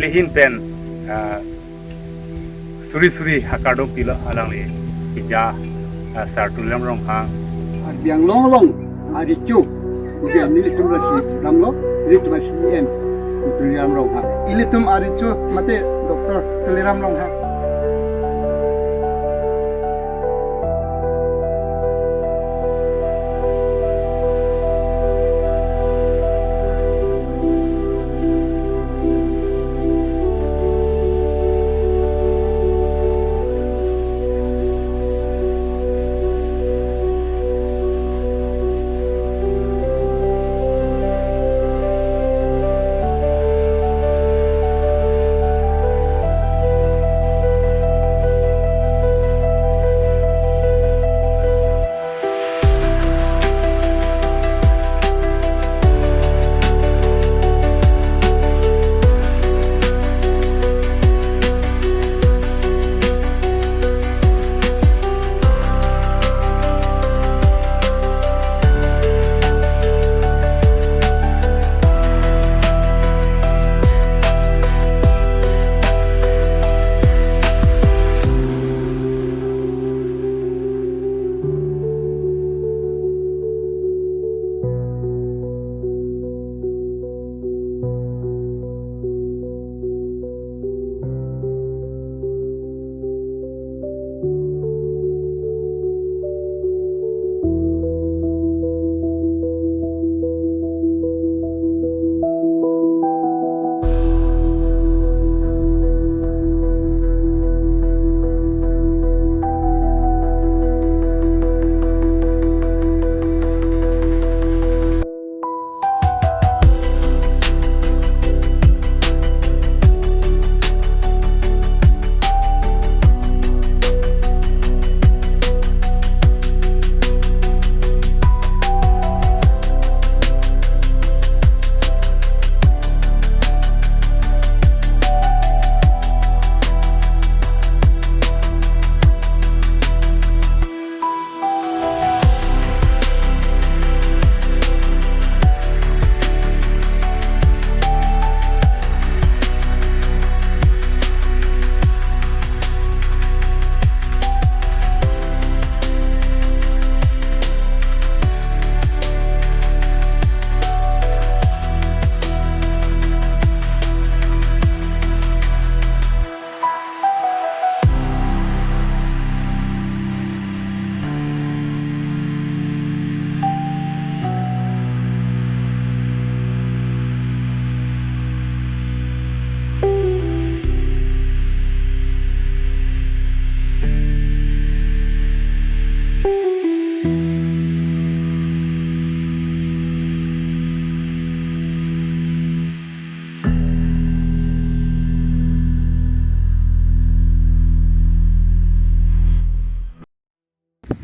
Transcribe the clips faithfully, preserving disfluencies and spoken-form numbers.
Nelihin pen, ah, suri suri akardom pilo alangli keja, ah, Sar Tuliram Ronghang. Karbi Anglong along arecho, nelitum lasi damlo, nelitum C E M Tuliram Ronghang. Ilitum arecho mate Doctor Tuliram Ronghang.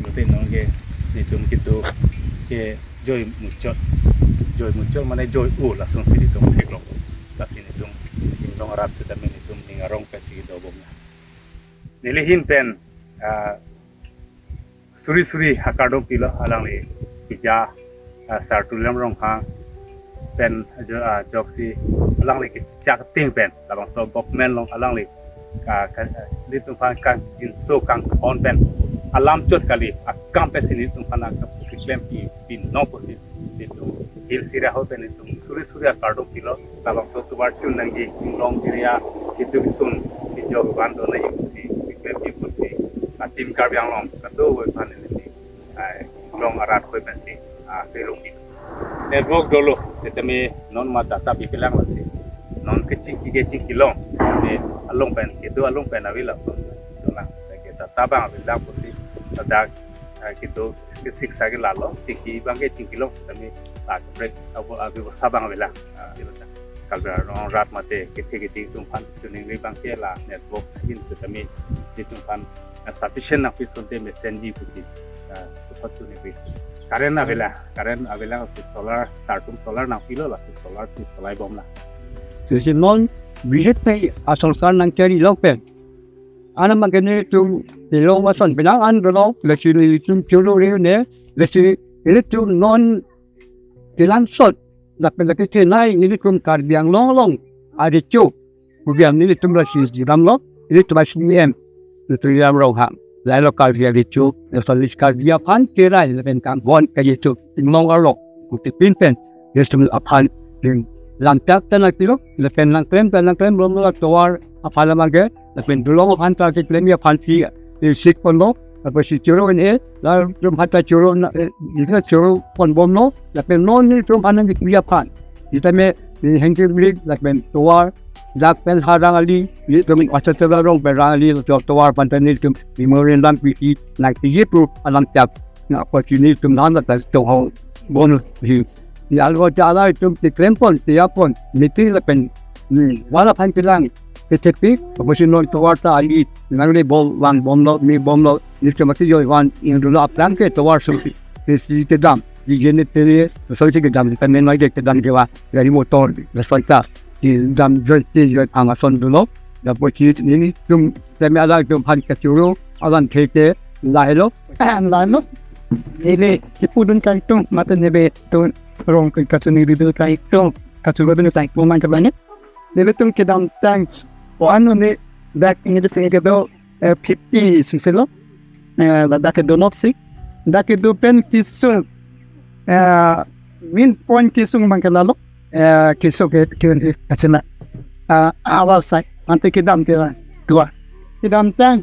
Lote non ke nelitum kedo ke joi muchot, joi muchot mane joi-o lasonsi nelitum theklong. Lasi nelitum inglong arat setame nelitum ning arong pensi dobom na. Nelihin pen, ah, suri suri akardom pilo alangli keja, ah, Sar Tuliram Ronghang pen ajo, ah, ajoksi alangli kechak ting pen labangso government along alangli ka, ka, nelitum aphan kangjinso kangthon pen alam chot kali akam pensi nelitum aphan akam keklem pi, pinon pusi nelitum Hills area ahut pen nelitum suri suri akardom pilo. Labangso tovar chun nangji inglong area kedo kesun kejok van do nangji pusi keklem pi pusi, ah, Team Karbi Anglong kadokave aphan neli, ah, inglong arat ahoi pensi, ah, kelong pi. Network dolo setame non ma data bipelang lasi non kechingki kechingki long setame along pen kedo along pen avela dolang ke data abang avelang pusi ladak, ah, kedo kesik sa ke lalo chingki abang ke chingki long setame la break abo abebosta abang avelang. Ah, Karbi Anglong arat mate kethe kethe atum aphan choningri abang ke la network ahin setame nelitum aphan, ah, sufficient nangpi asonte mesenji pusi, ah, tupat choningri. Current avela, current avela si solar, sartum solar nangpilo lasi solar si solai bom la. Lasi non bihek pen asorkar nangchari lok pen. Anam abang ke nelitum kelong ason penang an dolo, lasi nelitum cholo reu ne, lasi nelitum non kelangsot, lapen lake chenai nelitum Karbi Anglong along arecho. Program nelitum lasi jidamlo, nelitum C E M Tuliram Ronghang, lahelo Karbi Recho, nationalist Karbi aphan kerai lapen kanghon kali chu inglong arlo kuti pinpen, nelitum aphan lamtak ta nangpilo, lapen nangklem ta nangklembomlo, tovar aphan abangke, lapen dolong aphan ta si klemji aphansi, eh, sik ponlo, lapen si choro en e, la rum aphan ta choro na, eh, nelitum choro ponbomlo, lapen non nelitum aphan nangkikri aphan. Sitame, eh, hengke blik, lapen tovar, dak pen ha rang ali, nelitum Acha Tebla Rong pen rang ali, lo tovar aphan ta nelitum memorandum pisi, nangkiji pu alamtak, na opportunity nelitum nang ta tong hong bon hi. Ni alwa ta alangtum keklem pon, tiya pon, meeting lapen, hmm, wala aphan kelang, kethepi, opposition non tovar ta ali, nangle bol, vangbomlo, mibomlo, nelitum mati joi van, in dulu aplang ke tovar sumpi, ke si kedam, di jene tere, so si kedam, kan men lagi kedam kewa, gari motor, lason ta, kedam joi ti joi phang ason dolo, lapu si nelitum, sitame alangtum aphan kachoro, alangthe ke, lahelo, lahelo, neli, kipudun kangtung, mate nebetun, rong kachini ribil kangtung, kachoro dun kangtung mang kebani. Nelitum kedamtang, anu ne, dak nelitum kedo, eh, fifty sisilo, eh, dak kedo nok sik, dak kedo pen kesung, eh, main point kesung abangke lahelo, eh, kesung ke, ke, ke, kachina, ah, awar sai, ante kedam ke, dua. Kedamtang,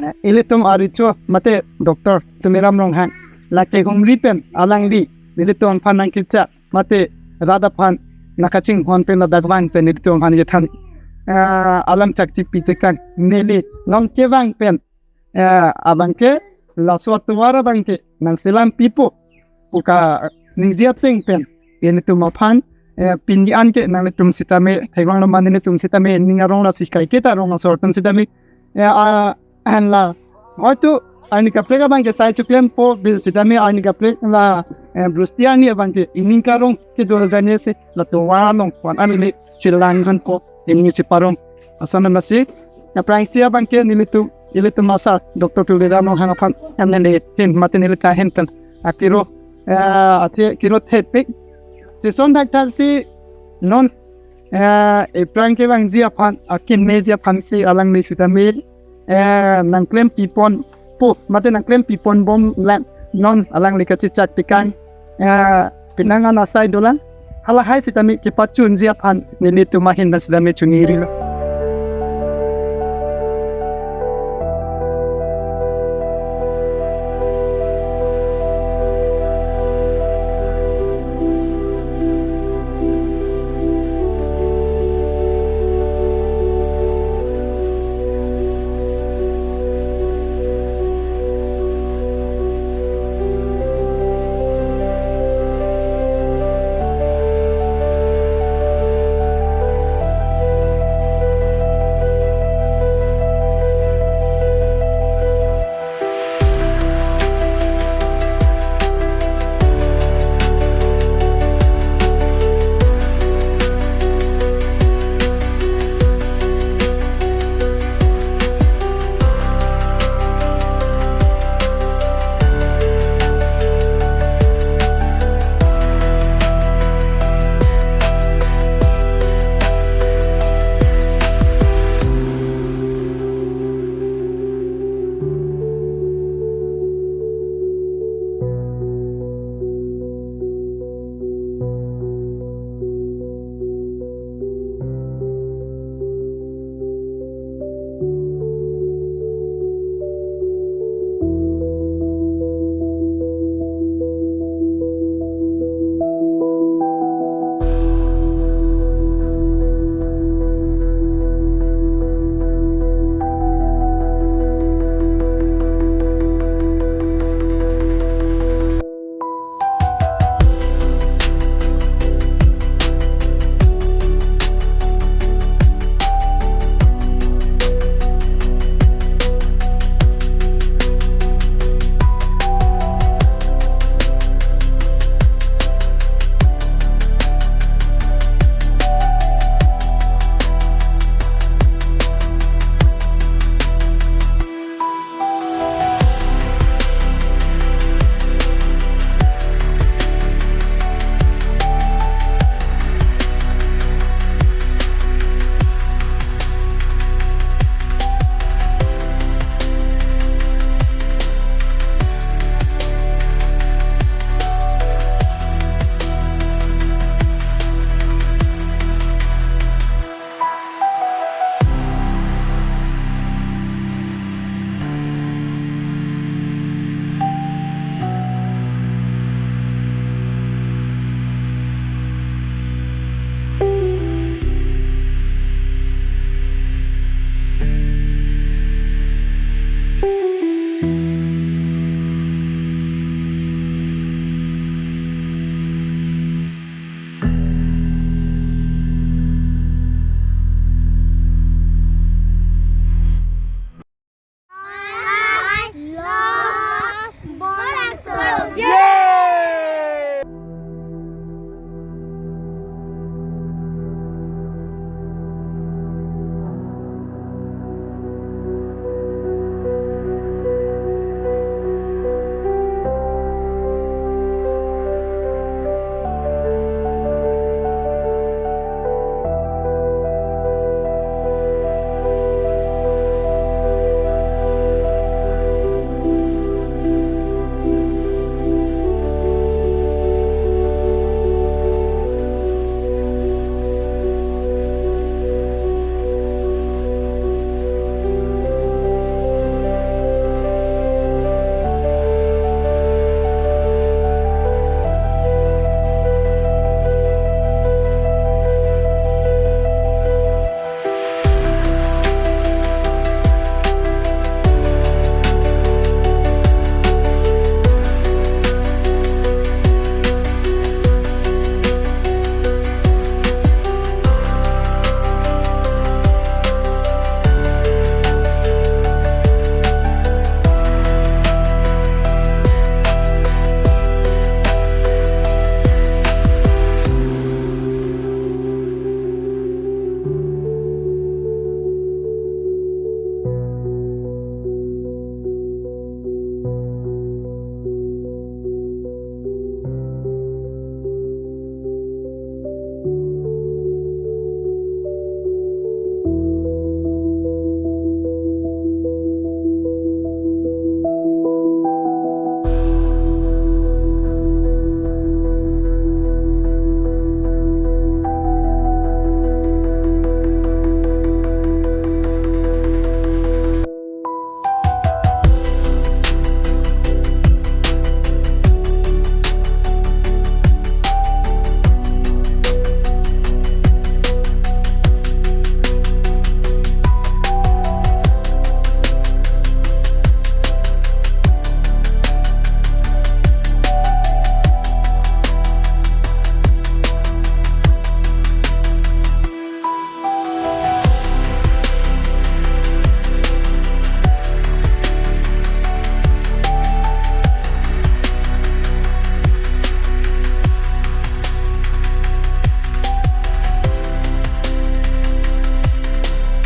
eh, ilitum arecho, mate Doctor Tuliram Ronghang, lake humri pen, alangli, nelitum aphan nangkechak, mate rat aphan nangkachinghon pen ladak vang pen nelitum aphan kethan, eh, alam chakchi pitekang neli non kevang pen, eh, abangke laso atovar abangke nangselam pipo pu kaningje ateng pen nelitum aphan, eh, pini an ke nanglitum sitame thekvanglo ma nelitum sitame ning arong lasi kaike ta rong asor atum sitame, eh, a, an la hoitu arni kaprek abangke sai chiklempo, bil sitame arni kaprek la, eh, brusti arni abangke ining karong kedo jane si la tovar along wan arni le chilang hanpo, ining si parong. Ason lasi, aphrangsi abangke nelitum, ilitum asar, Doctor Tuliram Ronghang aphan, M L A hin, mate neli kahin pen, akiro, eh, ati kiro thepik. Sison thakthak si non, eh, ephrang kevangji aphan, akinmeji aphan si alangli sitame, eh, nangklem pipon pu, mate nangklem piponbom lang, non alangli kachechak tekang, eh, penang an asai dolang, halahai sitame kepachunji aphan, nelitum ahin pen sitame chunirilo.